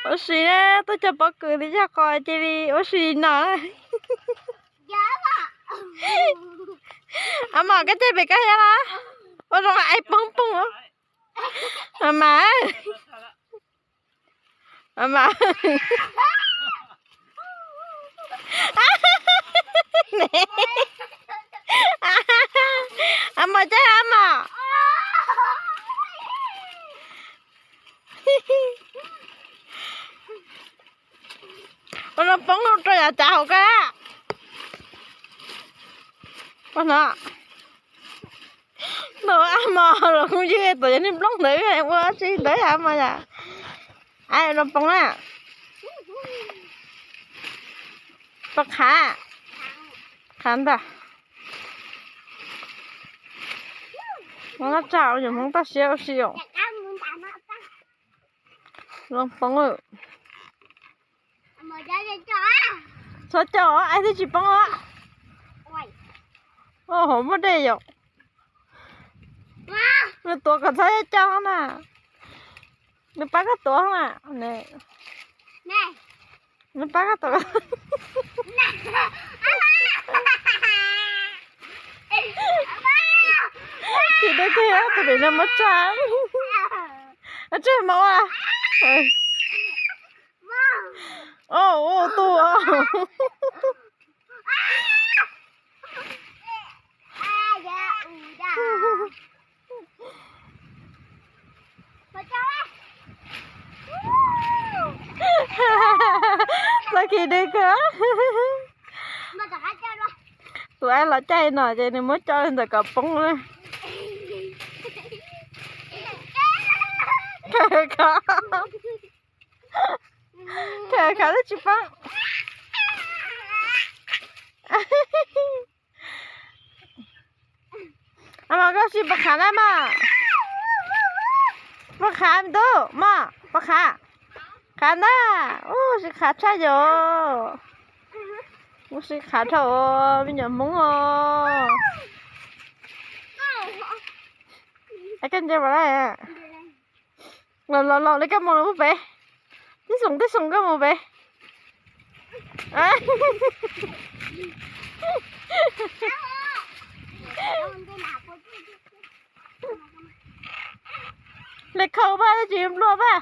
Ua si na, tuaj cog pob kws li yog qos cia li ua si no. A Mos, koj caij pem koj thiab los? Ua zoo ais poob poob. A Mas, a Mas, a Mos caij a Mos. Ua no poob rau yav cav hauv koj. Ua no. Ntawm a Mos los kuj yog tom yog niag nplooj ntawd ua tsi ntawd a Mos yom. Ai, ua no poob na. Pom qhav, qhav ntag. Hmoob tsa, yog Hmoob toj siab ua si os. Zoo poob. Txhob caum, ais thiaj tsis poob os. Hauv muaj dej yom. Nws tuav kom txhob caum na. Nws pab koj tuav na. Nws pab koj tuav. Tus deb tiag, tus pem no muab tsa. Tsis mus ua. Ua tus. Txoj kev deb kawg. Tus aib los caij no ces nws muab coj li ntawm kom poob na. Khaws khav, khaws khav twb tsis poob. A Mos, koj ua si pom qhav na Mos. Pom qhav me tub Mos, pom qhav. Qhav ntag, ua si qhav tshaj yom. Ua si qhav dhau me nyuam Hmoob os. Koj nce mas los los los li koj mus los pem. Tib xoom tib xoom koj mus pem. Li khau paj tsis nplua paj.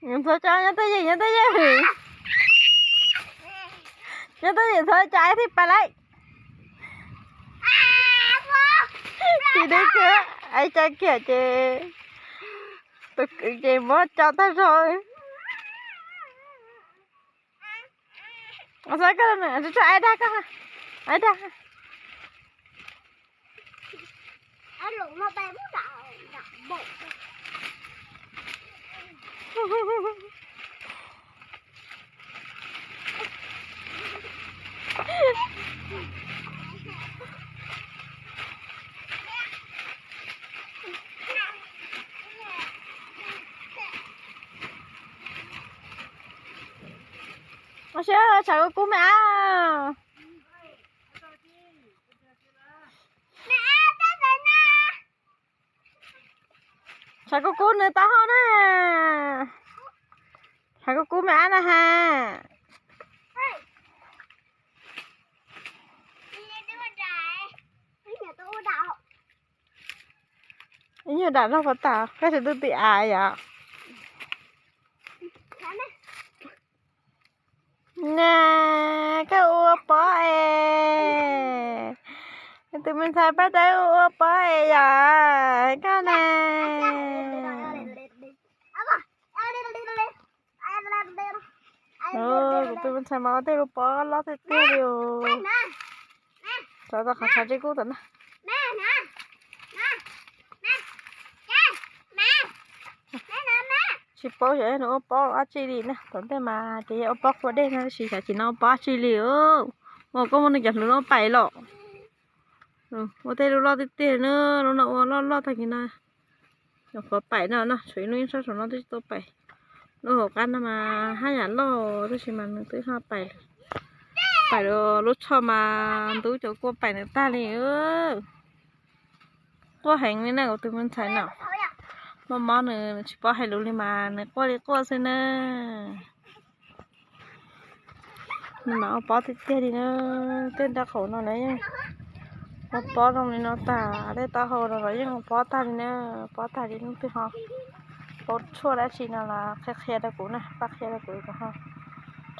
Txhob tso, nyob twj ywm, nyob twj ywm. Nyob twj ywm, txhob tso, aib thiaj pais lawm. Tis deb kiag, aib tso kiag ces tus kwv ces muab tso tag zog. Tso aib dag koj, aib dag. Ua siab, tshav kub kub me ab. Tshav kub kub nws taub hau na. Tshav kub kub me ab na ha. Ib nyuag dam noj pov tas, koj tsis tu tim av yom? Na, koj ua pob es, tus me ntxhais paj dawb ua pob es yom, koj na. Kuv tus me ntxhais mas ua tej lub pob loj tiag tiag li os. Tsov tau qhov tshav tsis kub tom na. Tsis paub xyov nws ua pob dab tsi li na, tom ntej mas ces yog ua pob qhua dej no tab sis xyov tsis no ua pob dab tsi li. Ua koj muab nws cov hluas no pais los. Ua tej lub loj tiag tiag na, lub no ua loj loj tag kis no. Nyuam qhuav pais no no, tshuav ib lub yeej sab saum no twb tsis tau pais. Lub hauv qab no mas haj yam loj tab sis mas nws twb ho pais lawm. paim lub tsho mas ntub cov kua paim ntawd tag li. Quaj heev li na kuv tus me ntxhais no. Mob mob nws tsis paub hais lus li mas nws quaj li quaj xwb na. Nws mas ua pob tiag tiag li na. Tej nraub qaum no na yeej ua pob zoo li no tag, tej taub hau no los yeej ua pob tag li na. Pob tag li leej twg ho paub tshuaj dab tsi no los qhia qhia rau kuv na, pab qhia rau kuv, kuv ho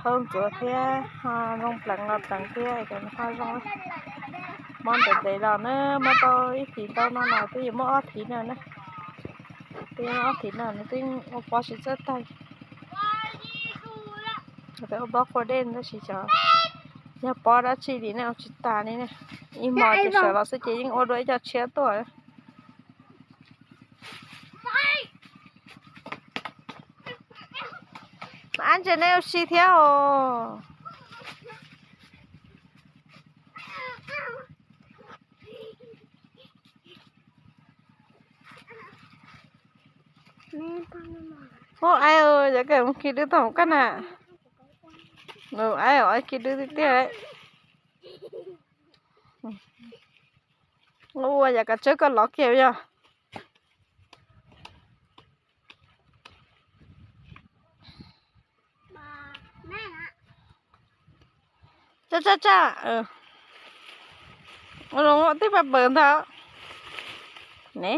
rhaub ntxuav thiab ho zoo pleev los pleev thiab es ho zoo. Mob ntev ntev los na, mob tau ib hlis ntau no los twb yuav muaj ob hlis no na. Twb muaj ob hlis no nws twb ua pob tsis txawj tag. Ua pob qua dej tab sis xyov yog pob dab tsi li ne, ua tsis tas li ne. Ib hmos ces sawv los xwb ces yeej ua dua ib co tshiab tuaj. Mas ab ntses nej ua si thiab os. Ub, aib, yog koj mus khi dub tau kaj na. Aib, aib khi dub tiag tiag. Ua yam kav tsawb koj lov kiag yog. Tsa tsa tsa. Ua zoo tej paj paws ntag ne.